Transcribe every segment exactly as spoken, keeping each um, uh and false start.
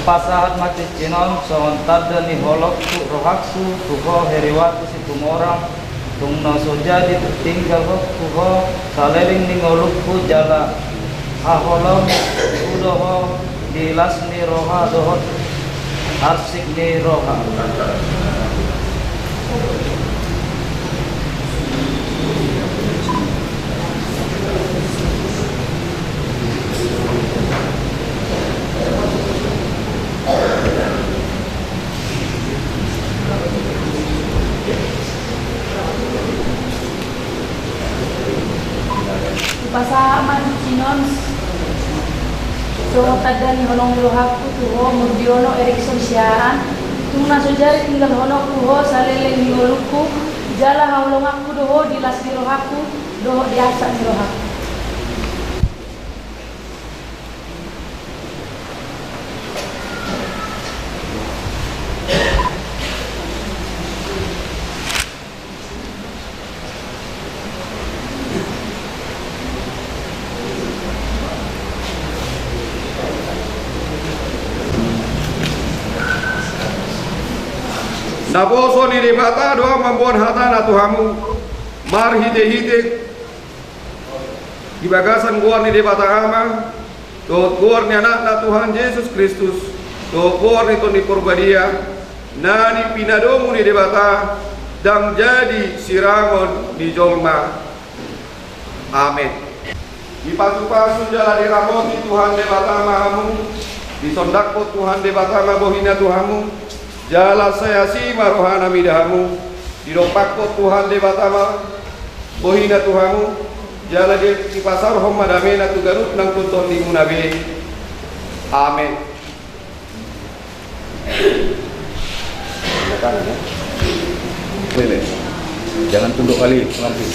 Pasahat ma cincin on songon tanda ni holongku rohangku tu ho, heriwati Situmorang, tung na so jadi tinggalhon tu ho saleleng ni ngolungku, jala haholongku do ho di las ni roha dohot arsik ni roha. Hupasahat ma cincin on songon tanda ni holong ni rohangku tu ho, Murdiono Erikson Siahaan, tung na so jadi tinggalhononku ho saleleng ni ngolungku, jala haholonganku do ho di las ni rohangku dohot di arsik ni rohangku. Naposo ni Debata do ahu mamboan hatana tu hamu marhitehite di bagasan goar ni Debata Ama dohot goar ni Anakna Tuhan Jesus Kristus dohot goar ni Tondi Parbadia na di pinadomu ni Debata, ndang jadi sirangon ni jolma. Amen. Dipasupasu jala diramoti Tuhan Debata ma hamu, disondanghon Tuhan Debata ma bohina tu hamu, jala sai asi ma rohana mida hamu, didompakhon Tuhan Debata ma bohina tu hamu, jala di, dipasaorhon ma damena tu ganup nang tondimuna be. Amen. Sebelah kanan, ya. Boleh. Jangan tunduk kali, pengantin.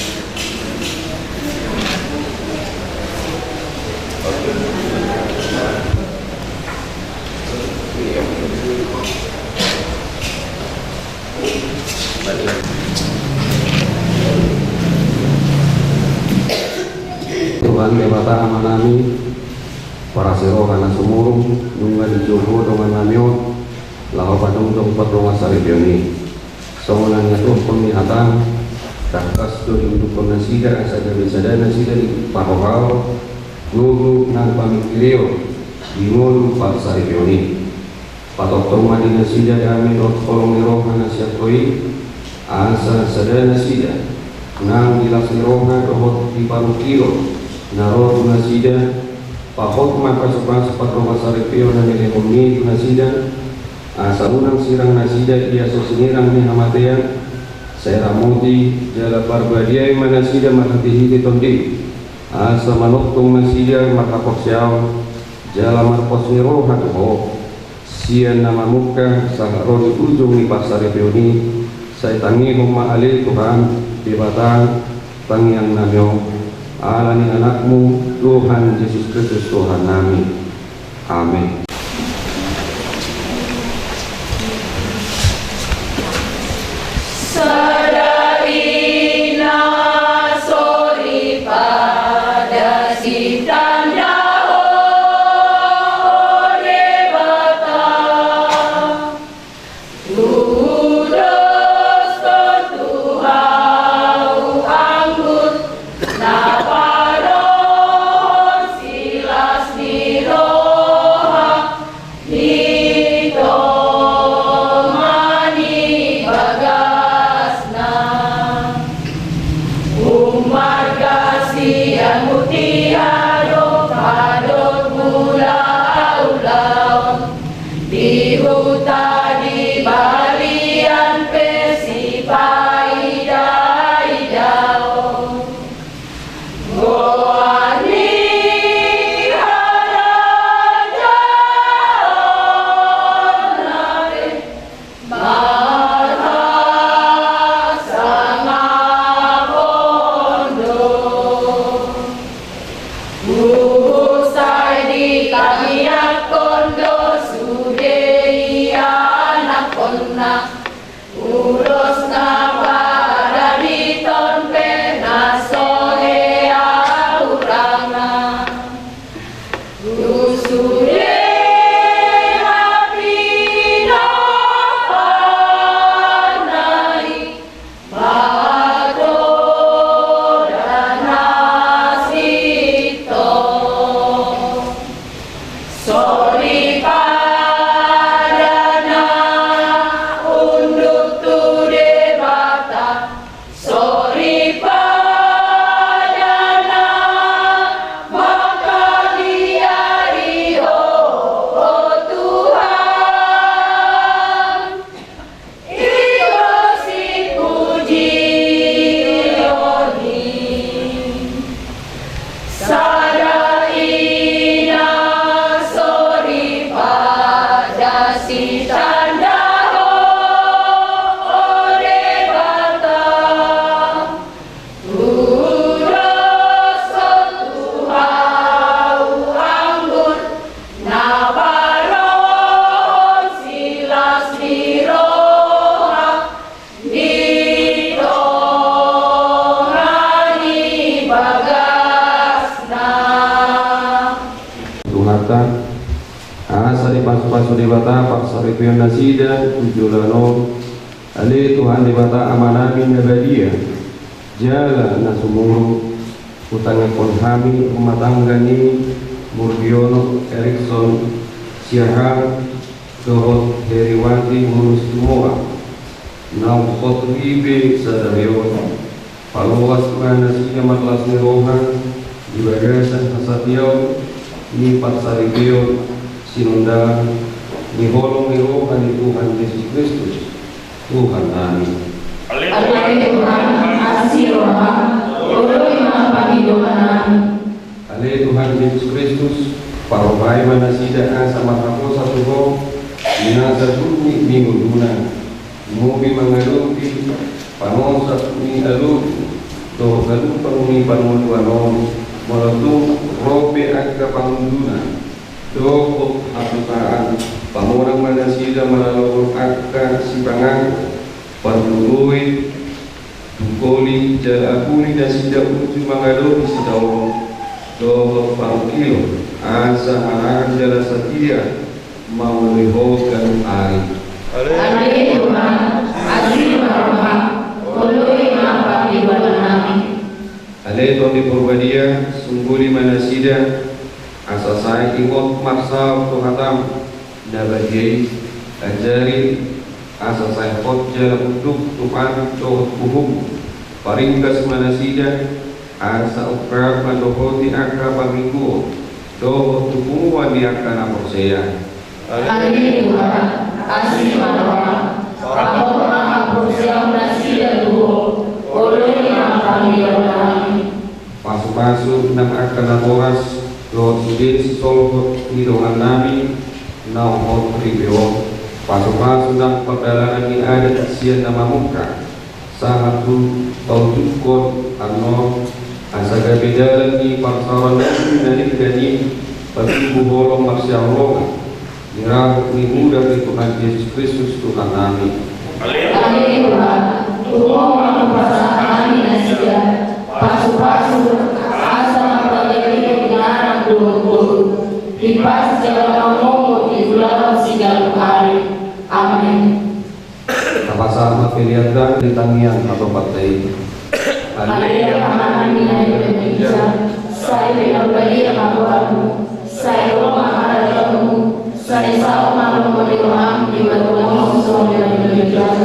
Oke. Tuhan Debata Amanami, parasi roha na sumurung, nunga dijou Ho dongannami on laho pajongjong pardongansaripeon i. Songon na niaturhon ni hataM, tangkas do diudukhon nasida asa gabe sada nasida di parrohaon, gogo nang pamingkirion di ngolu parsaripeon i. Patongtong ma di nasida dame dohot holong ni roha na sian Ho i, asa sada nasida nang di las ni roha dohot di parungkilon na ro tu nasida. Pahot ma pasupasu pardongansaripeon na nilehonMi tu nasida, asa unang sirang nasida ia so sinirang ni hamatean. Sai ramoti jala parbadiai ma nasida marhitehite TondiM, asa manongtong nasida marhaporseaon jala marpos ni roha tu Ho. Sian na mamungka sahat ro di ujung ni parsaripeon i, sai tangihon ma ale Tuhan Debata tangiangnami on, ala ni AnakMu Tuhan Jesus Kristus Tuhannami. Amen. Sada i na so ripada sitanda, o Debata, tudoskon tu hau anggur na parohon silas ni roha. Debata parsaripeon nasida tu joloan on. Ale Tuhan Debata Amanami na badia, jala na sumurung, hutangiangkon hami rumah tangga ni Murdiono Erikson Siahaan dohot Heriwati Murus Tumoa, naung hot ripe sadari on. Paloas ma nasida marlas ni roha di bagasan hasatiaon ni parsaripeon sinondang ni holong ni roha ni Tuhan Jesus Kristus, Tuhannami. Ale Tuhan, asi roham, oloi ma pangidoannami. Ale Tuhan Jesus Kristus, parrohai ma nasida asa marhaposan tu Ho di na saluhut ni ngoluna, molo mangadopi panosat ni alomu dohot ganup pangundi parngoluan on, molo tung ro pe angka pangunduna dohot hasusaan. Pamonang ma nasida maralohon angka sipanganggo, parpudui, tungkoli jala apuli nasida uju mangadopi sitaonon dohot parungkilon, asa mangahan jala satia mangoloi Ho ganup ari. Ale Tuhan, asi ma roham, oloi ma pangidoannami. Ale Tondi Porbadia, sungguli ma nasida asa sai ingot marsaor tu hatam na badia i, ajari asa sai hot jala unduk tu pan dohot uhum. Paringgas ma nasida asa ungkap mandohoti angka parmingguon dohot tu punguan ni angka na porsea. Ale Tuhan, asi ma roham, pahot ma haporseaon nasida tu Ho, oloi ma pangidoannami. Pasupasu nang angka natoras dohot sude sisolhot ni dongannami naung hot ripe on. Pasupasu nang pardalanan ni adat sian na mamungka sahat tu paujunghon annon, asa gabe dalan ni parsaoran na denggan i patubu holong marsihaholongan di rahut ni mudar ni Tuhan Jesus Kristus Tuhannami. Ale Tuhan, tu Ho ma hupasahat hami nasida, pasupasu asa marpanggabean di anak dohot boru, di pas jala mangomo di ulaon siganup ari. Amen. Tapasahat ma pelean di tangiang na topat i. Ale Amanami na di banua ginjang, sai pinarbadia ma goarmu, sai ro ma harajaonmu, sai saut ma lomo ni roham di banua on songon na di banua ginjang.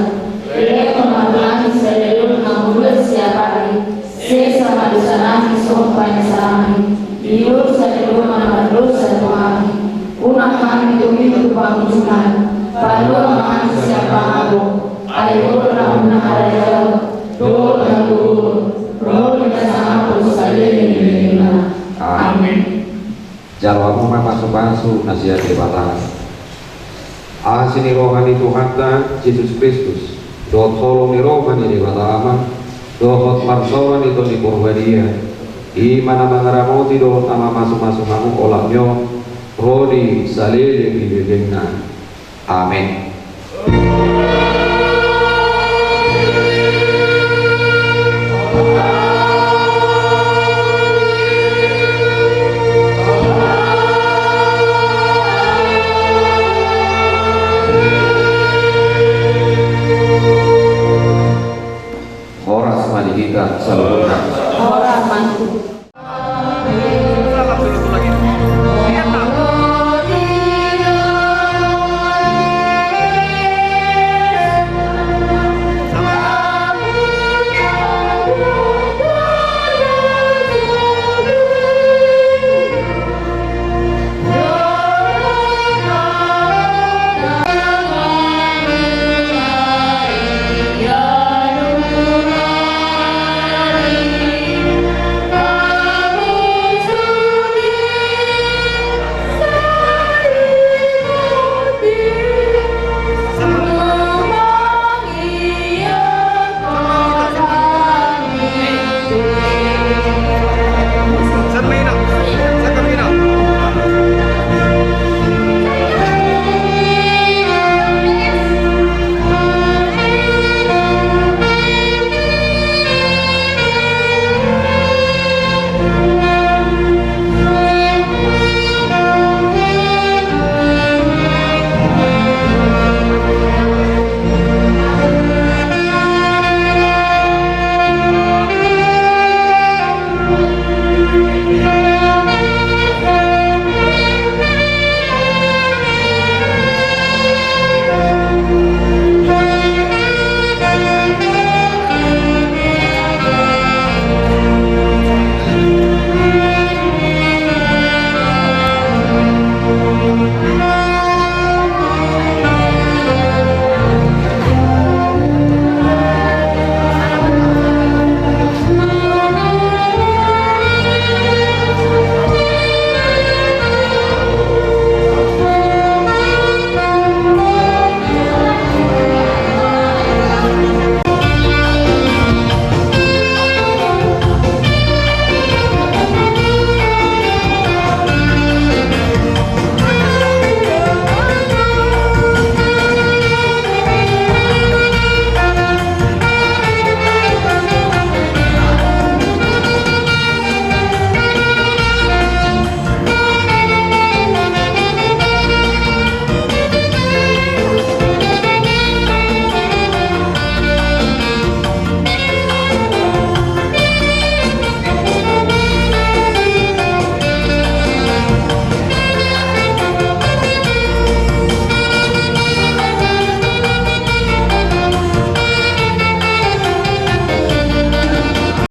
Lehon ma tu hami sadari on hangoluan siapari, sesa ma dosanami songon panesanami di dosa ni dongan na mardosa tu hami. Unang hami tumitu tu pangunjunan, palua ma hami sian pangago, ai Ho do nampuna harajaon dohot hangoluan, ro di na sangap tu saleleng ni lelengna. Amen. Jalo hamu ma pasupasu na sian Debata. Asi ni roha ni Tuhanta Jesus Kristus, dohot holong ni roha ni Debata Ama, dohot marsaoran ni Tondi Porbadia, i ma na mangaramoti dohot na mamasumasu hamu olat ni on, ro di saleleng ni lelengna. Amen. Horas ma di hita saluhutna. Horas ma.